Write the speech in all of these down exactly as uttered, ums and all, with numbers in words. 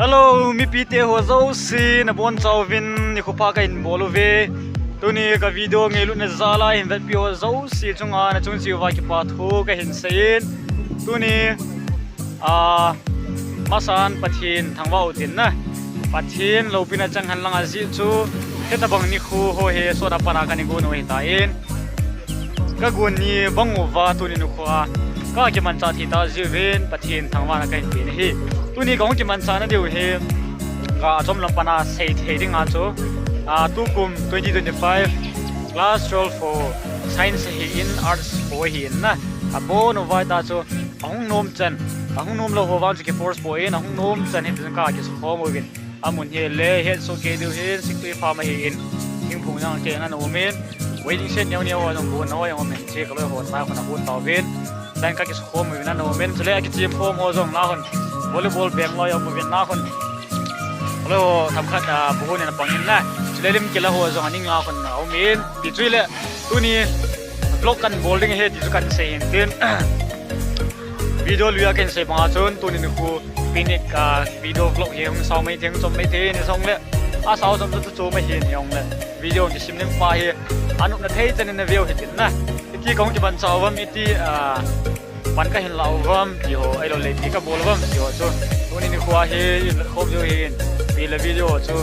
Hello, mipite ho jouse, nabonchauvin nikho pha kahin bol uve. Tuni ka video ngailutna jal a hin vetpi ho jouse chunga nachung cheh uva kipa thu kahin seiyin. Tuni, ah, masan Pathen thangvah u tin na. Pathen loupina chang henlang ajeh chu, hitobang nikho ho hi sot a pat a kana gon u ahitan. Kagon ni bang uva tuni nikho a kakimanchah thei tah jeh uvin Pathen thangvahna kahin pe ahi. Tuni kahung kimanchah nadiu hi, ka chomlam a pat a seithei dinga chu, ah, tukum twenty twenty-five class twelve ho, science ahin, arts ho ahin na. Abon uva tah chu, ahung nom chan, ahung nom lou ho vang chu kiforce poi, ahung nom chan hitin kakisukhom uvin. Amun hi le, hetsoh kei diu hin, Siktui farm ahin, thingphung jong kei ana umin, waiting shed neo neo ho jong bon na ho jong umin, che kaloi ho tai khun ahung tauvin, tan kakisukhom uvin ana umin, chule akichem khom ho jong la khun, volleyball beng loi jong uvin la khun, kaloi ho themkhat, ah, buhun in apang in na, chule lim kila ho jong aning la khun aumin, ti chu le, tuni vlog kan bol ding ahi ti chu kan sei hin tin. Video lui a kahin sei banga chun, tuni nikho picnic, ah, video vlog hi hung sao mai thei, hung chom mai thei, ni jong le. Asao chom chu chu mai hin jong le. Video kisim ding pa hi, anopna thei chan in naveu hitin na. Iti kahung kimanchah uvam, iti, ah, pan kahin la uvam, ti ho, ahilou le iti kabol uvam, ti ho chu. Tuni nikho hi, in khom jo hin, pi le video chu.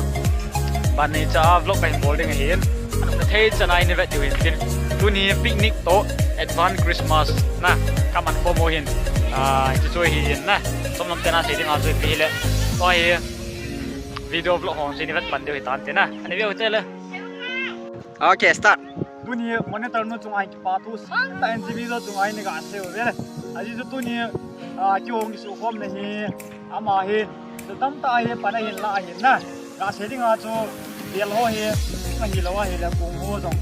Ban nei cha vlog kahin bol ding ahin. Anopna thei chan a in vet diu hin tin. Tuni picnic toh advance Christmas na kaman khom u hin. Ah, chu chu ahin na. Chomlam tena sei dinga chu ipi hile. Tua hi video vlog ho chu in vet pan diu hitan tin na. Ani veu hite le. Okay, start. Tuni monitor nu chunga kipa thu sangtah in chi video chunga in gasei uve le. Ajeh chu tuni, ah, kihung kisukhomna hi. Ama hi, chu tamtah hi, pan ahin la ahin na. Gasei dinga chu, bel ho hi, ahilou ahile, kong ho jong.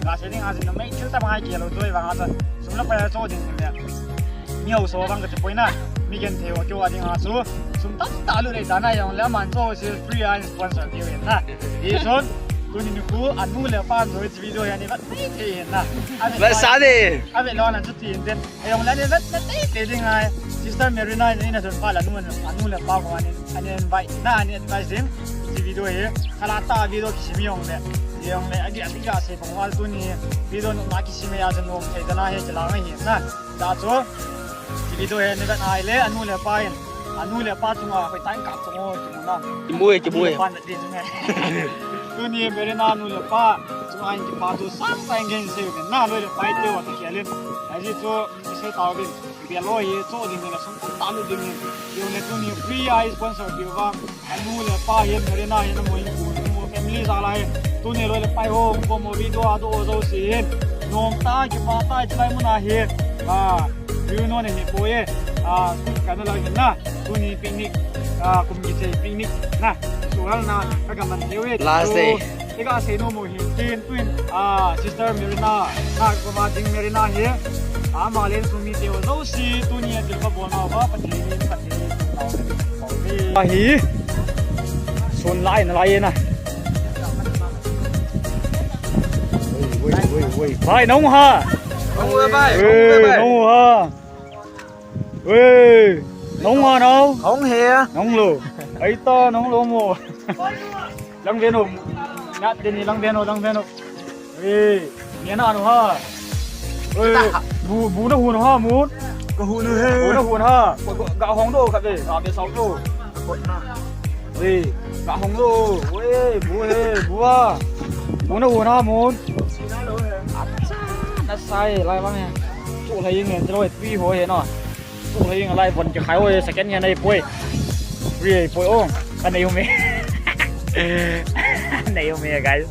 Gasei dinga chu, numei thil tabang a kihil u chu, ahivanga chu, sum le pai a cho ding le. Mi haosa vang kati poi na, mi genthei ho kihou dinga chu, sum tamtah lut ding dan a jong le, aman cho chu, free a sponsor keu hin na. Hichun, tuni nikho, anu le apa, chu video hi, ani vet thei thei hin na. Ave lou na chu ti hin tin. Ajongle ani vetna teitei ding ahi. Sister Marina in, in a chun pa le anu, anu le pa ho ani, ani invite na, ani advice ding. Hiche video hi, khalatah video kisim jongle. Jongle, agi, agi gasei bang uva tuni video nopna kisim a chu nom thei dan ahi, hiche lang ahi na. Hijeh chun, hiche video hi ani vet nai le, anu le pa in, anu le pa chunga, hoitah in kap chang o, chunga. Kimu e, kimu e. Anu le pa na ti chunga. Tuni Marina anu le pa chunga in kipa thu sangtah in kahin sei uve na, loi le pai te ho toh kikhel in. Ajeh chu, Isei tauvin, bel ho hi, cho ding hin, sum tamtah lut ding hin. Tuni free a sponsor peh uva. Anu le apa hin, Marina hin, amu hin, pu, amu family jal a hin. Tuni loi le pai ho, ko mo video a do o jouse hin. Nom tah, kipa tah, chulai mun a hin. Ah, reunion hi poi e. Ah, school kana loi hin na. Tuni picnic, ah, kum kichai picnic na. Suhal na, ka gaman hiu e. Last day. Ega sei nom u hin tin tuin, ah, Sister Marina, na koma ding Marina hi, ama le insung mite ho jouse, tuni a thil kabol nauva, Pathen in, Pathen in, Pathen in. Ahi, sun lai na lai na. Oi, oi, oi, oi. Bai, nahung ha? Nahung e bai, eh, nahung e bai. Nahung ha? Wei, nahung ha nau? Nahung he. Nahung lou. Aita, nahung lou mo. Lang ve no. Nat de ni lang ve no, lang ve no. Wei, ni na no ha. Wei, bu, bu na hu no ha, mu. Ka hu no he. Bu na hu no ha. Ga, ga, ga hong do ka ve. Ga ve sau do. Ka kot na. Wei, ka hong lo, wei, bu he, bu a. Bu na bu na mun. Acha, na sai, lai bang he. Chu lai ing he, chu lai tui ho he na. Chu lai ing lai von ke khai ho he, second hand ai poi. Free ai poi o. Ka nei u me. Nei u me, guys.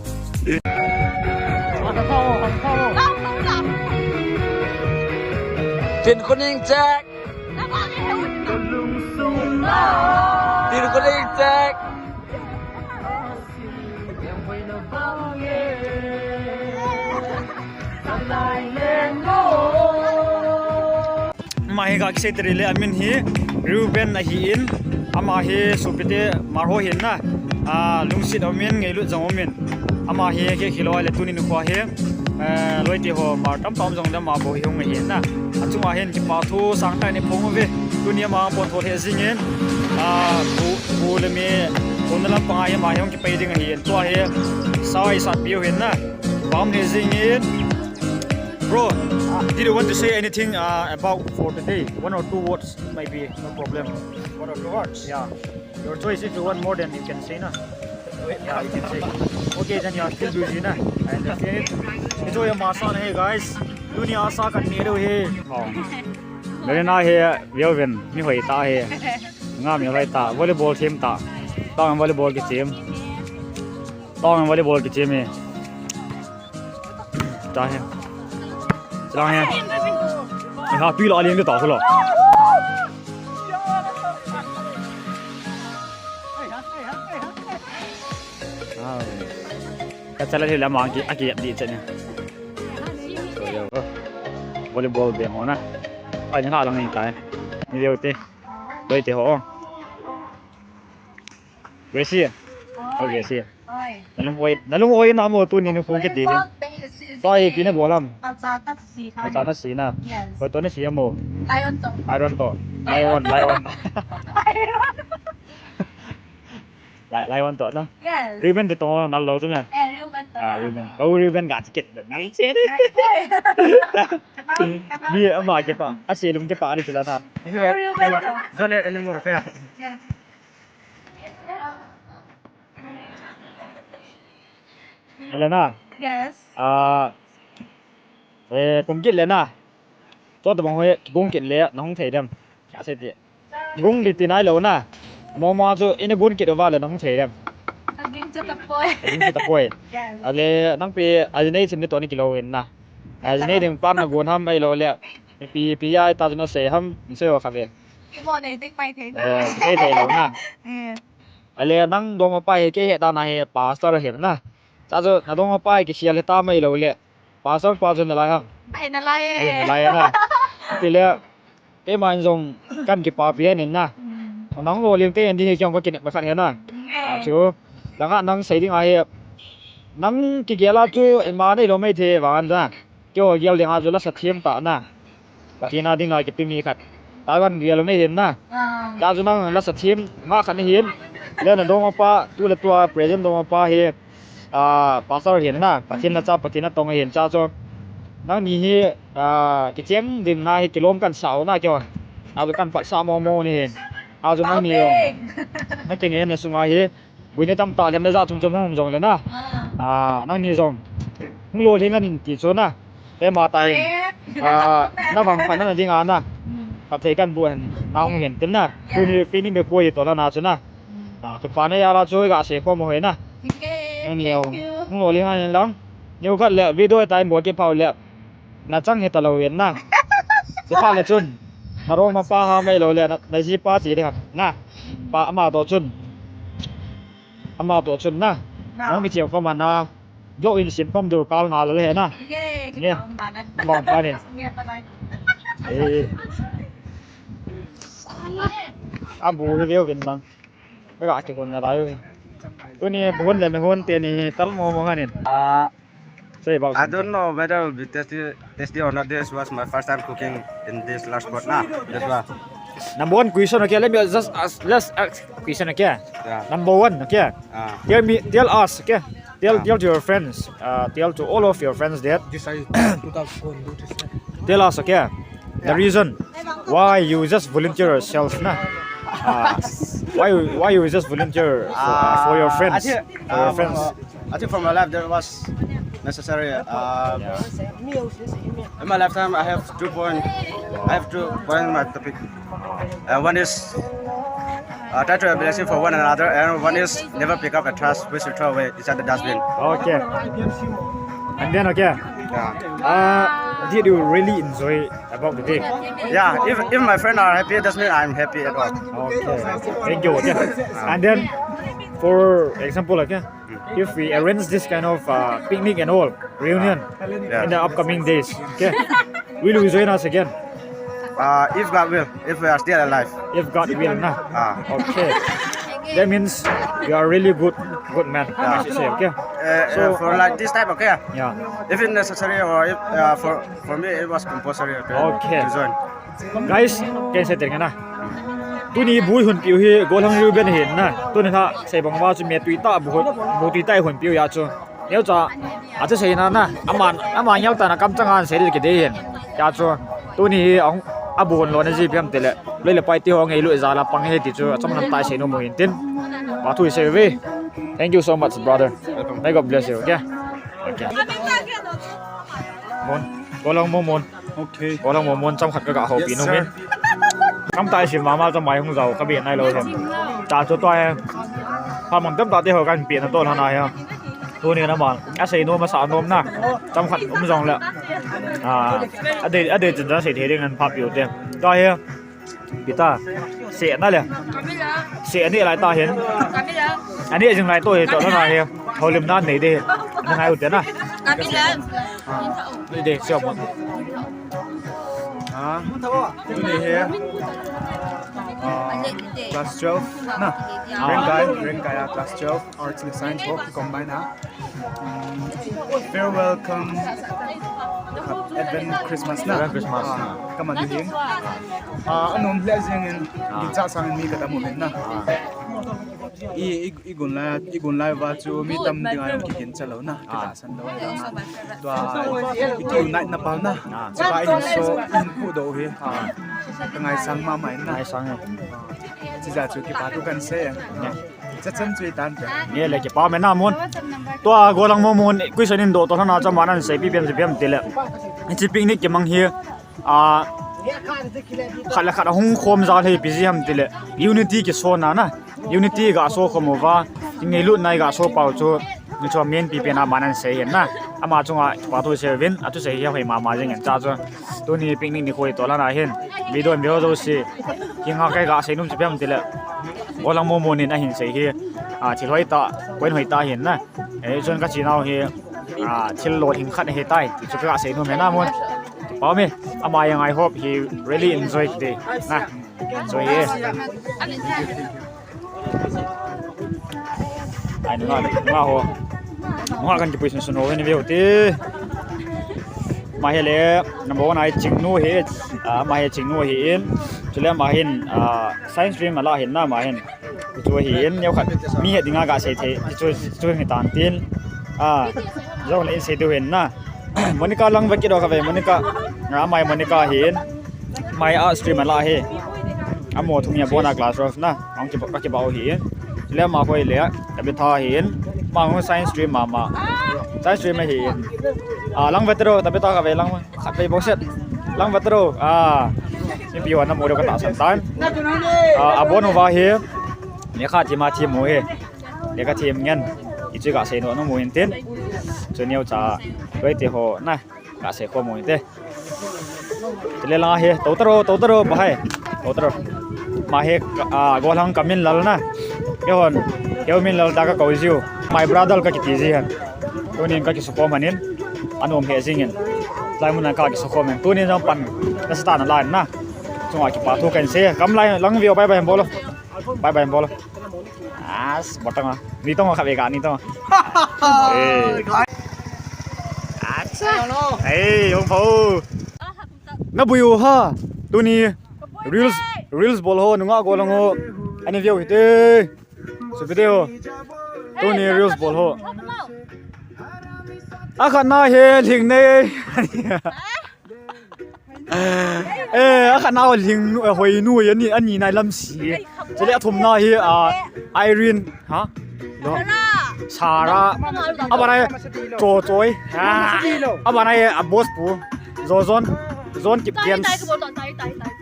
Tin kuning check. Ka kisei tari le amin hi Reuben ahin, ama hi sopite Hmar ho hin na. Ah, lungset aumin, ngailut jong aumin. Ama hi kei hilou le tuni nikho hi, eh, loite ho Hmar tamtah um jong le ama bou hi hung ahin na. Achunga hin kipa thu sangtah in iphong uve. Tuni ama pon tho lheh jingin, ah, bu, bu le me, bu na lam panga hi ama hi hung kipai ding ahin. Tua hi sa isat piu hin na. Bam lheh jingin. Bro, uh, did you want to say anything, uh, about for today? One or two words, maybe, no problem. One or two words? Yeah. Your choice, if you want more, then you can say, na. Yeah, you can say. Okay, then you are still busy, na. I understand it. Enjoy your masa, hey guys. Tuni a sa kan ni lo he. Oh. Very nice he, Reuben, mi hoi tah he. Nga mi hoi tah, volleyball team tah. Tang volleyball ki team. Tang volleyball ki team he. Tah he. Tang he. Ni ha tui la ling de tah lo. Ah. Ka chala hi la ma ki, aki di chani. Volleyball be mo na. Ai, ni ha lang ni tai. Ni leo te. Doi te ho. Gracie. Oh, Gracie. Oi. Nalung oi, nalung oi na mo tuni ni phone kiti. Tua hi ipi nabol ham? Acha nasi. Acha nasi na. Yes. Koi toh nasi ham mo? Lion toh. Lion toh. Lion, lion. Lion. Li-, lion toh na. Yes. Reuben te toh nal lou tu na. Eh, Reuben toh. Ah, Reuben. Kau Reuben ga ticket. Nang se ni. Ni ama ke pa. Ase lum ke pa ni sila na. Reuben toh. Don't let anymore fair. Yes. Helena. Yes. Ah, eh, kum kit le na. Tua tabang hoi, kum kit le, nahung thei dem. Ka sei ti. Kum kit ti nai lo na. Mama chu, ina kum kit uva le, nahung thei dem. Aging chu tapoi. Aging chu tapoi. Yes. Ale, nang pi, ajinei sim ni to ni kilo in na. Ajinei ding pan na gun ham ai lo le. Pi, pi ai ta chu na sei ham, sei ho kha ve. Ki mo nei ding mai thei na. Eh, thei thei lo na. Eh. Ale nang dongma pa hi kei he ta na hi pastor hi na. Cha chu na dongma pa hi kikhel hi ta mai lo le. Pastor pa chu na lai ham. Ai na lai. Ai na lai na. Ti le. Kei man jong kan kipapi ni na. Mm. Nang lo lim te en di hi kyong ko kin ma khan he na. Mm. A chu. Langa nang sei ding a hi. Nang kigel a chu en ma nei lo mai the van da. Kei ho gel ding a chu lasa thiem ta na. Pathen a ding a kipe mi khat. Taiwan gel nei hin na. Ah. Ka chu nang lasa thiem nga khat nei hin. Le na dongma pa, tu le tua present dongma pa hi. Ah, pastor hin na. Pathen na cha, Pathen na tong hin cha chu. Nang ni hi, ah, kicheng ding na hi kilom kan sao na kyo. A chu kan pat sa mo mo ni hin. A chu nang ni jong. Na kingen na sunga hi. Buina tamtah lem le ja chom chom hung jong le na. Ah. Ah, nang ni jong. Hung lo lhing an ti chu na. Te ma tai. Eh. Ah, na vang pha na ding a na. Hmm. Ka thei kan bu hen. Na hung hen tin na. Yeah. Tuni pini me poi to na na chu na. Hmm. Ah, tu pa na ya la chu ga se ko mo he na. Okay. Nang ni jong. Thank you. Hung lo lhing an lang. Neu khat le video time bo ke phau le. Na chang he ta lo ven na. Chu pha le chun. Na dongma pa ha mai lo le na, na ji pa ti le na. Pa ama to chun. Ama to chun na. Na. Nang mi chiang khom a na. Jo in sin khom du kal na lo le na. Ye, ye. Khom ba na. Khom ba ni. Ye, bye bye. Eh. A bu hi veu vin lang. Ka kikon na lai. Tuni bu hon le me hon te ni tal mo mo nganin. Ah. Say about I something. Don't know whether it will be tasty, tasty or not. This was my first time cooking in this large pot na. That's why. Number one question, okay? Let me just ask, let's ask question, okay? Yeah. Number one, okay? Ah. Tell me, tell us, okay? Tell, ah, tell to your friends, uh, tell to all of your friends that. This I put up on notice. Tell us, okay? The, yeah, reason why you just volunteer yourself, na? Uh, why you, why you just volunteer for, uh, for your, ah, friends? I think, for your, um, friends. Uh, I think for my life that was necessary. Uh, yeah. In my lifetime, I have two point. I have two point in my topic. Uh, one is, uh, try to be blessing for one another, and one is never pick up a trash which you throw away inside the dustbin. Okay. And then, okay. Yeah. Uh, did you really enjoy about the day? Yeah. If, if my friends are happy, that means I'm happy at all. Okay. Thank you. Okay. And then, for example, okay, if we arrange this kind of, uh, picnic and all, reunion, yeah, in the upcoming days, okay, will you join us again? Uh, if God will, if we are still alive. If God will, na. Ah. Okay. That means you are really good, good man. Yeah. I should say, okay. Uh, so, uh, for like this type, okay. Yeah. If it's necessary or if, uh, for for me it was compulsory, okay. Okay. To join. Guys, ken sei teng na. Tuni bu ihon piu hi Golhang Reuben ahin na. Tuni na sei bang uva chu me tui tah bu, bu tui tah ihon piu ahi chu. Neocha, achu seina na, ama, ama ngel tah na kamchang a sei ding kidei ahin. Ahi chu, tuni hi ahung, abu hon lona jeh ipi ham itile, loi le pai te ho ngailut jal a pang ahi ti chu, achom lam tah a sei nom u ahin tin. Phathu isei uve. Thank you so much, brother. May God bless you, okay? Okay. Mon, Golhang Mo Mon. Okay. Golhang Mo Mon chomkhat kaga houpi nom in. Kamtah isim mama chu mai hung jao kabe nailou hin. Ahi chu tua hi. Pha mang tamtah te ho kahin pe na toh lhon ahi. Tuni na ma. Asei nom, asah nom na. Chomkhat um jongle. Ah, adei, adei chan chan sei thei ding in pha piu te. Tua hi. Ipi ta. Seh na le. Seh aneh lai ta hin. Aneh jing lai toh hi toh na hi. Houlimna nei ding. Na ngai u te na. Ni de, siapa? Ah, ini here. Ah, class twelve. Nah, Rengkai, Rengkai, ah, class twelve, Arts and Science, ho, combine, ah. Mm, farewell cum Advent Christmas, nah. Advent Christmas. Ah, come on, ini. Ah, anom le jing in, ginchat sang in mi kadam u hin, nah. I, i, i gon lai, i gon lai uva chu mi tam ding a jong kiginchat lou na, kitahsan lou na. Tua, i kiunite na pau na. Chupa in so, in pu do hi. Ka ngaisang mama in na. Ngaisang e. Chijeh chu kipa thu kahin sei. Chachan chu i tan te. Nge le kipa me na Mon. Tua Golhang Mo Mon, question in do to na cha ma nan sei pi piam pi piam tile. Hiche picnic kimang hi. A, khat le khat ahung khom jal hi ipi jeh ham tile, unity kisona na. Unity ga so khom uva, kingailutna ga so pau chu, ni chu main pi pen a ma nan sei hin na. Ama chunga phathu sei uvin, athusei hi hoi mama jing in cha chu. Tuni picnic nikho hi toh lhon ahin, video in video jouse, kinga kai ga sei nom chu ipi ham tile, Golhang Mo Mon in ahin sei hi, a, thil hoi tah, point hoi tah ahin na. Eh, chun ka chinau hi, ah, thil lolhing khat ahitai. Chu ka sei nom e na Mon. Pau me, ama jong I hope he really enjoy today. Na, enjoy e. Ai, nunga, nunga ho. Nunga kan kipui sun sun ho ni veu te. Ama hi le, number one a hi Chingnu hi, ah, ama hi Chingnu hi in. Chule ama hin, ah, science stream ala hin na ama hin. Chu hi in, neokhat mi het dinga ga sei thei, chu, chu hi tan tin. A, jong le in sei diu hin na. Monica lang ve kit o ka ve, Monica. Nga mai Monica hi in. Mai art stream ala hi. Amo thum ya bona class of na. Ang ki ba, ki ba o hi in. Le ama hoi le, Tabitha hi in. Ma hung science stream mama. Science stream hi in. A, lang ve tro, Tabitha ka ve lang. Khat vei bou set. Lang vet ro. Ah. Mipi ho na mu diu ka tahsan tan. Ah, abon uva hi. Lekha them a them u hi. Lekha them ngen. Hichu ka sei nom u hin tin. Chu neocha. Loi te ho na. Ka sei khom u hin te. Chule lang hi. Tou taro, tou taro, bahai. Tou taro. Ama hi, ah, Golhang Kaminlal na. Kei hon. Kei Minlal da ka kou jiu. My brother ka kiti ji hen. Tunin ka kisukhom ahin. Anom he jingin. Lai mun a ka kisukhom in. Tunin jong pan nasa tah nalai na. Chunga kipa thu kahin sei. Kam lai lang veu bye bye bolo. Bye bye bolo. As, botang a. Ni tong kha ve ka ni tong. Eh. Acha. Eh, hung pho. Na bui u ha. Tuni reels, reels bol ho, nunga Golhang ho. Ani veu hite. Chu video. Tuni reels bol ho. Akhat na hi Lhingnei. Eh, akhat na Lhing, eh, Hoinu, ani, ani nai lam si. Chule athum na hi, ah, Irene, ha? Sarah. Abana hi Chochoi. Ah. Abana hi, ah, boss pu. Zozon. Zon Kipgen.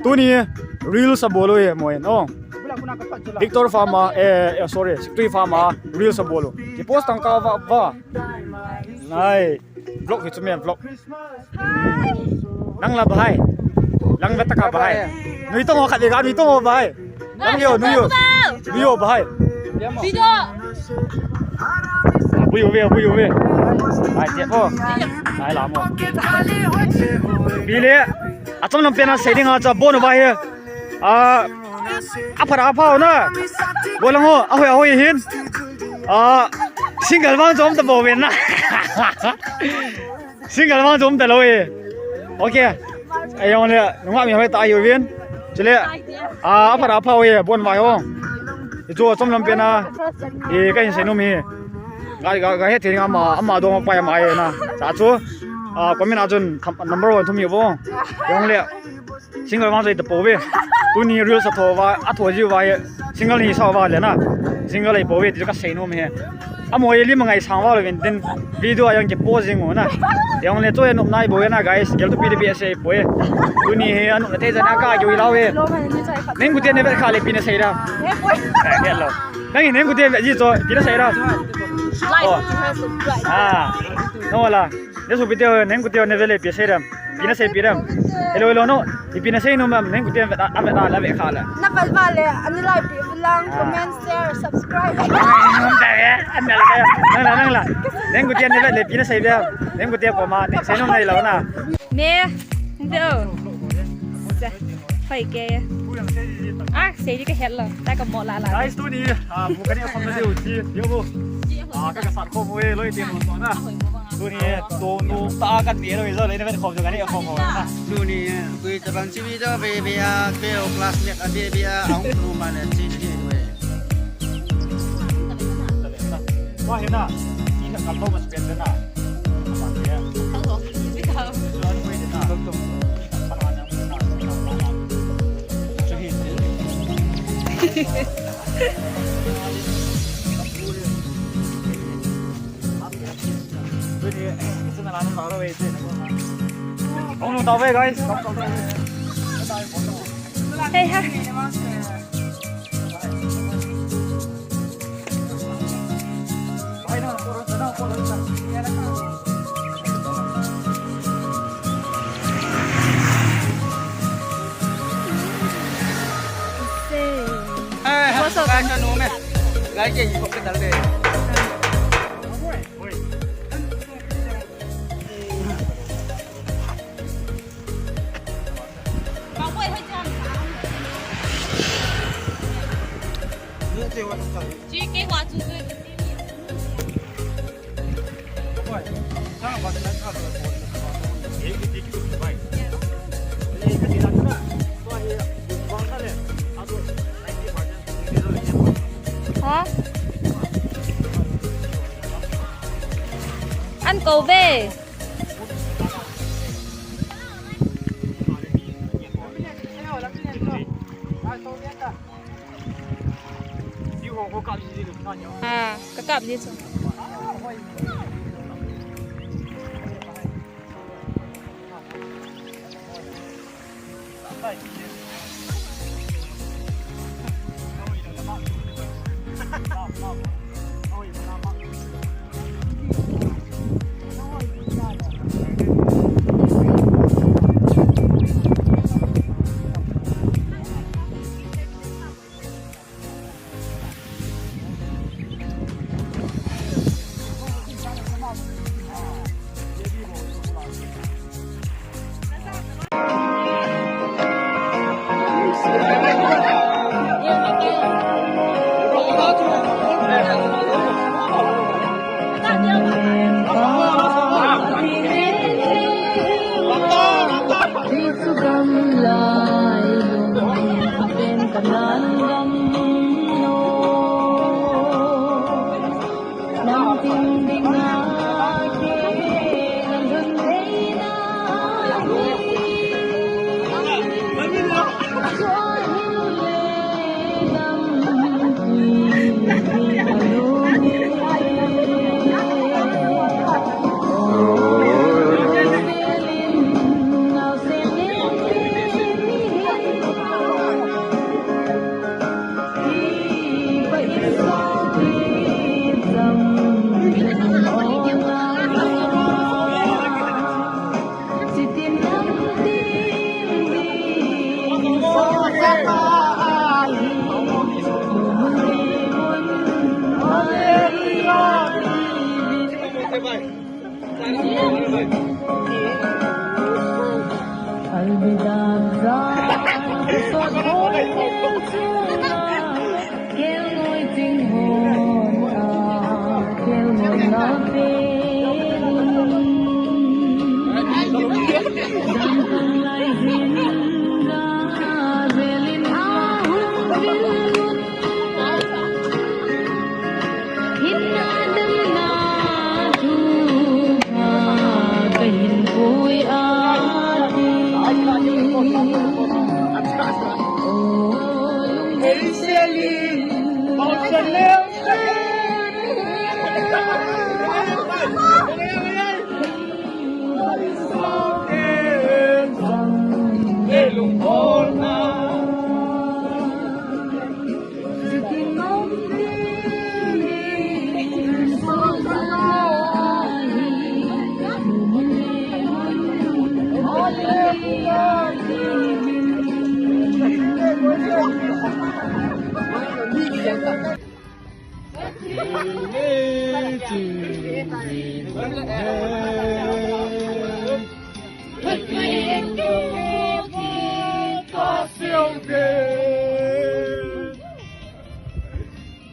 Tuni reels abol u hi mo hin. Oh. Victor Farmer, eh, eh, sorry, Siktui Farmer, reels abol u. Ki post tang ka va, va. Nai. Vlog hi chu men vlog. Nang la bahai. Lang vet taka bahai. Nui tong ho khat ve ka, nui tong ho bahai. Nang yo, nui yo. Nui yo bahai. Video. Bui yo ve, bui yo ve. Ai, tiap o. Ai, lam o. Bi le. Achom lam pen a sei ding a chu bon uva hi. A, aphat apha u na. Golang ho, ahoi ahoi hin. A, single vang chu um ta bouve na. Single vang chu um ta lou e. Okay. Ei, jong le, nungah mi hoi ta ahiuvin. Chule, a, aphat apha u e, bon uva hi o. Hichu achom lam pen a, e, kahin sei nom hi. Ga, ga, ga het thei ding ama, ama dong pai ama e na. Cha chu, a, comment a chun tham, number one thum hi vo. Jong le, single vang chu um ta pouve. Tuni reels a tho uva, a tho jiu va hi, single hi sa uva le na. Single hi pouve, ti chu kasei nom hi. Amaho hi lim angai sang uva louvin tin video a jong kipost jing u na. Jong le chu e nop nai bou e na guys, gel tu pi de pi sei poi. Tuni hi anop na thei jana ka gel lau e. Neng kute ne vet kha le pi na sei da. Eh, gel lo. Nang neng kute vet ji chu pi na sei da. Like, oh, subscribe. Ah. No la. Ne su video neng kute ne vet le pi sei da. Pi na sei pi da. Hello, hello, no. Ipi na sei nom em, neng kute vet a, a vet a, la vet kha la. Na vet va le, ani like pi lang, ah, comment, share, subscribe. Nom ta e, an la, nang la, nang la. Neng kute ne vet le, pi na sei ve. Neng kute ko ma, ne sei nom nei lo na. Ne, nte o. Sa, hoi ke. Ah, sei di ka het lo. Ta ka mo la la. Guys, tuni, ah, bu ka ne khom na diu ti, diu bu. Ah, ka ka sat khom ve, loi ti mo na. Tuni, to nu ta ka ti lo, zo le ne vet khom jo ka ne khom mo na. Tuni, kui ta ban si video baby a, ke o classmate a baby a, ang nu ma ne si ni we. Wa hina, si ka kal to mas pen na. Ang lo, si ka. Zo ni we na. Tok tok. Sa na na. Sa hi. Hey, ha. Ha? An kou ve. Ha, ka kap ji chu.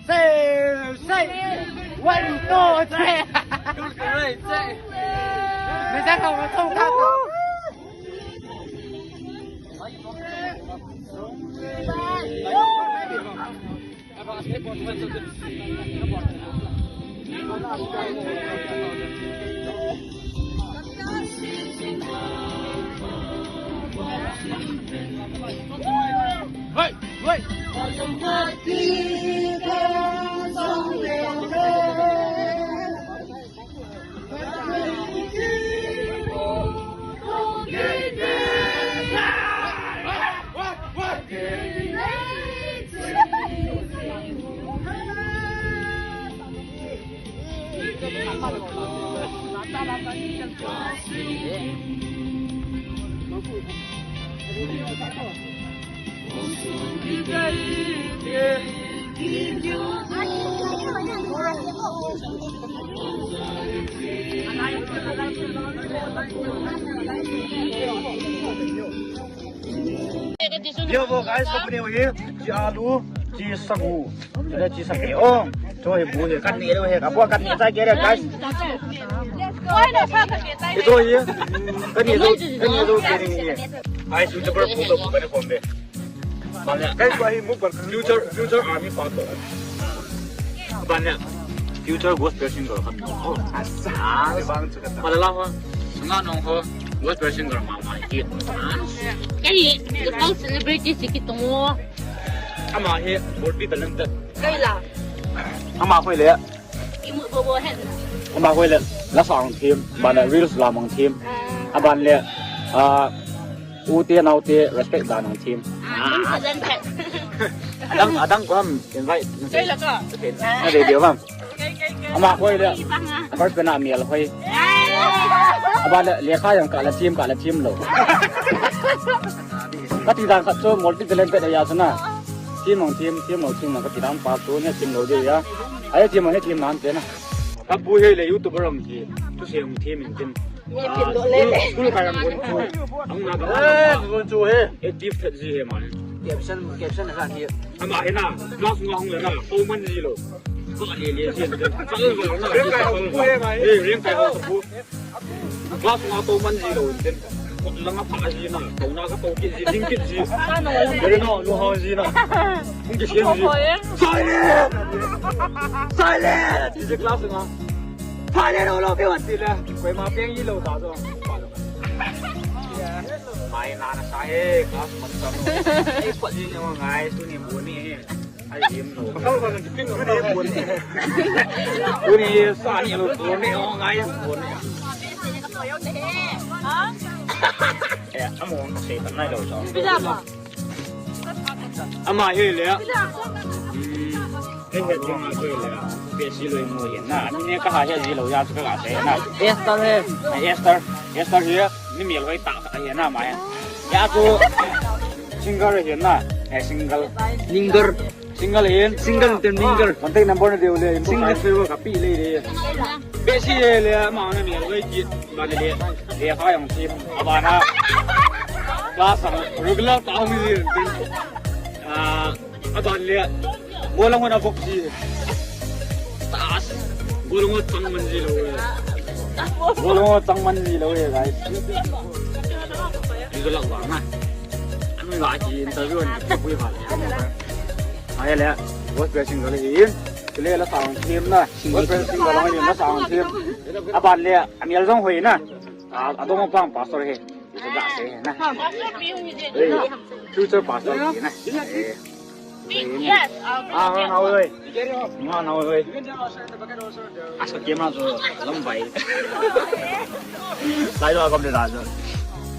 Say, say, one, two, three. Say. Yo, guys, company hi, chi alu, chi sagu, chi sagu. Oh, cho hi bu hi, kan ni lo hi, abu kan ni chai ke re, guys. Ito hi, kan ni lo, kan ni lo ke ni hi. Guys, YouTuber bu to bu kan ko be. Banya. Guys, wah, hi mukbang. Future, future army pa to. Banya. Future gospel singer khat. Oh. Asa. Bang chu kata. Malala ho. Sanga nong ho. Gospel singer mama hi. Kei, kei celebrity si kitung mo. Ama hi multi talented. Kei la. Ama khoi le. Imu bobo hen. Ama khoi le. La sang thim. Banya reels la mang thim. Aban le. Ah, U te nau te respect dan hung thim. Ah, adang, adang ko ham invite. Kei la ka. Okay. Na de dio ham. Kei, kei, kei. Ama khoi le. Kei bang a. First na mial khoi. Aban le lekha jong ka la thim, ka la thim lo. Ka ti dan khat chu multi talented ya chu na. Thim hung thim, thim lo thim lo ka ti dan pa chu ne thim lo de ya. Ai thim ne thim nan te na. Ka bu he le YouTuber am ji. Tu se hung thim in tin. School, school kai ram gon chu. Ang na ka. Eh, gon chu he. Active that ji he ma. Caption, caption sa hi. Ama he na, class nga hung le na, to man ji lo. Ko le le ji. Sa lo na. Reng kai ho bu he ma. Eh, reng kai ho bu. Class nga to man ji lo den. Ko la nga pa ji na, to na ka to ki ji, ding ki ji. Dere no, lo ho ji na. Hung ki ji. Silent! Silent! Ji class nga. Pha le lo lo pe wan ti le. Koima peng ji lo ta jo. Mai na na sa he, class man sa lo. Ei, pat ji ne ngai, tuni bu ni he. Ai, lim lo. Tuni bu ni. Tuni sa ni lo, bu ni, oh, ngai, bu ni. Eh, amo, sei tan nai lo jo. Ama hi le. Hmm. He he jing a hi le. Besi lo mo hi na. Ni ne ka ha he ji lo ya chu ka la se na. Esther he. Esther. Esther hi. Ni mi lo ta ka hi na ma he. Ya chu singer hi na. Eh, single. Singer. Single hi. Single te singer. Contact number na deu le. Single pe ka pi le le. Besi he le ama na mi lo ki. Ba le le. Le kha jong thim. Abana. Class ang regular ta hung ji. Ah, aban le. Bolong na bok ji. Tas. Bolong tang man ji lo. Bolong tang man ji lo, guys. Ni ko lang ba na. Anu la ji interview ni ko pui ba. Ai le. Gospel singer le hin. Kile la sang thim na. Gospel singer la hin na sang thim. Aban le. Amial jong hoi na. A, adong pang pastor he. Isu ga se he na. Hey, future pastor he na. Eh. Yes. Ah, no, no, oi. No, no, oi. Asa kema jo lambai. Sai lo kom de da jo.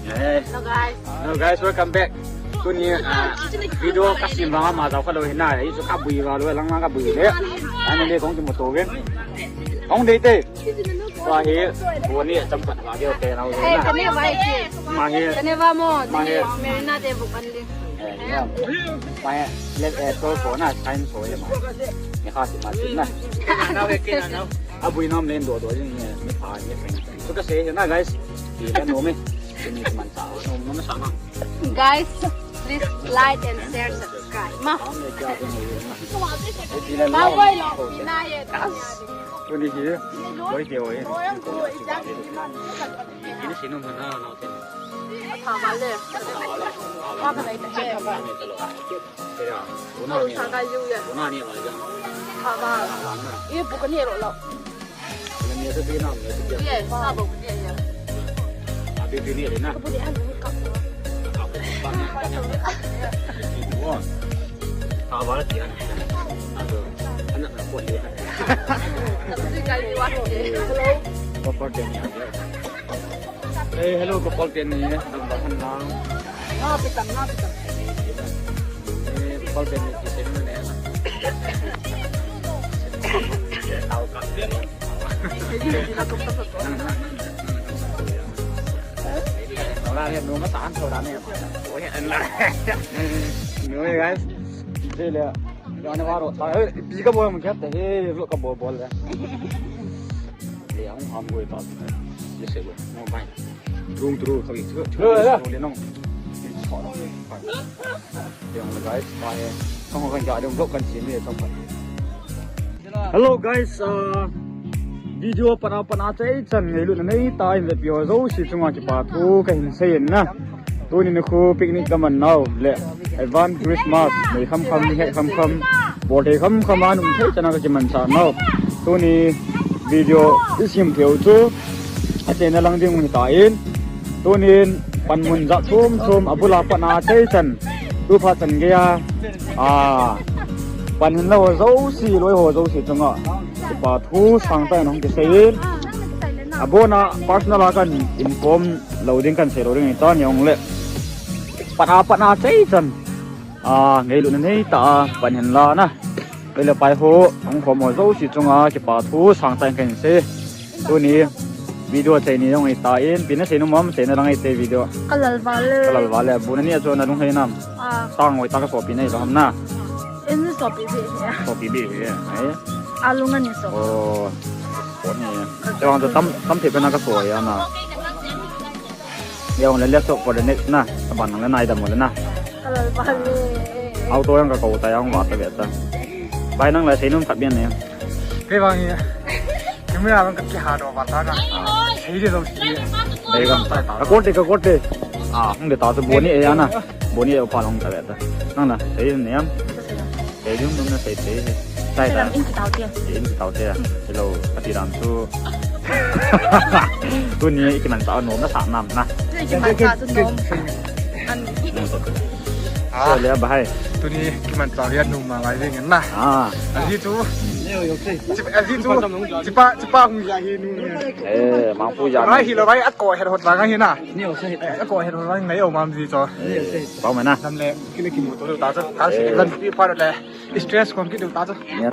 Eh. Hello guys. Hello guys, welcome back. Tuni, ah, video kasim vang ama jao kha lou hin na. Isu kabui valo, lang lang kabui le. Ani le kong ti mo to ven. Kong dei te. Wa hi, wa ni cham pat wa ge te na. Eh, kane wa hi. Ma hi. Kane wa mo. Ma hi. Marina te bu kan le. Eh, ya. Ma hi, le, eh, to ko na, sign ko ya ma. Ni ha si ma si na. Na we ke na na. Abui nom len do do jing ni, ni pha ni. So ka se na guys. Ti la no me. Ti ni man sa. No, no sa ma. Guys, please like and share, subscribe. Ma. Bye bye lo. Ni na ye. Tuni hi, koi ke oi. Ini sinu mana lo te. Pha ma le. Pha ma le. Una ni. Una ni ma ja. Pha ma. Ye bu ka ni lo lo. Ni tu bi na ni tu. Ye, sa bo ni ya. Abi bi ni na. Ka bu ni an ka. Wa. Ka ba ti an. Anak nak buat dia. Hello. Couple ten ni. Eh, hello, couple ten ni. Dam ba han lang. Na pitan, na pitan. Eh, couple ten ni, kisen na ne. Tao ka. Wala ne, no ma tan tho da ne. Oi, an la. No, guys. Dile. Yo ne waro. Ai, pi ka bol mo kya te. He, lo ka bol bol le. Le, ang ham go ta. Ye se go. No bai. Trung trung ka bi. Yo, ya. Le no. Yo, guys, bai. Kong kan ja dong vlog kan sin le tong bai. Hello guys, uh, video pana pana chai chan ngailut na nei ta in le pio jo si chunga kipa thu ka hin sei in na. Tuni nikho picnic ka man nau le advance Christmas nei kham kham ni he kham kham bol thei kham kham a num thei chana ka kiman sa nau. Tuni video i sim theu chu a chena lang ding hi ta in. Tunin panmun ja thum thum abula pana chai chan tu pha chan gei a, a, pan hin lo ho jo si loi ho jo si chunga kipa thu sang ta in hong kisei in. Abona personal a kan inform lo ding kan sei lo ding ta ni ong le. Pana pana chai chan. A, ngailut na nei ta a, pan hin la na. Kei le pai ho, hong khom ho jo si chunga kipa thu sang ta in kan sei. Tuni video chai ni jong i ta in, pi na sei nu mam, sei na lang i te video. Ka lal va le. Ka lal va le, bu na ni a chu na lung hei nam. A. Sang oi ta ka so pi na i lo ham na. In so pi bi. So pi bi, ai. A lung na ni so. Oh. Ko ni. Jong tam, tam thei pe na ka so ya na. Jong le let's hope for the next na. Ka ban le nai dam le na. Ka lal va le. Auto jong ka ko ta jong va ta ve ta. Bai nang la sei num khat bian ne. Kei vang hi. Kei mi vang ka ki ha do ba ta na. Sei de lo si. Dei gam ta ta. Ka kote, ka kote. A, hung de ta tu boni e ya na. Boni e pa long ta ve ta. Nang na, sei ne yam. Sei dum dum na sei sei. Sai da. Lam in ki tau tia. In ki tau tia. Hello, ati ram tu. Tuni i kiman ta nom na sa nam na. Ki man ta tu nom. An. Nom sa tu. Ah. So, le, bahai. Tuni kiman tau hi a num ma ngai ding na. Ah. Ahi tu. Chip, ahi tu. Chipa, chipa hung ya hi nu. Eh, mang pu ya. Rai hi lo rai a ko her hot la ngai hi na. Eh, a ko her hot la ngai o mam ji cho. Eh, pau mai na. Nam le, kile ki mu to ta cho. Ka si lan pi pa le. Stress kon ki du ta cho. Ya.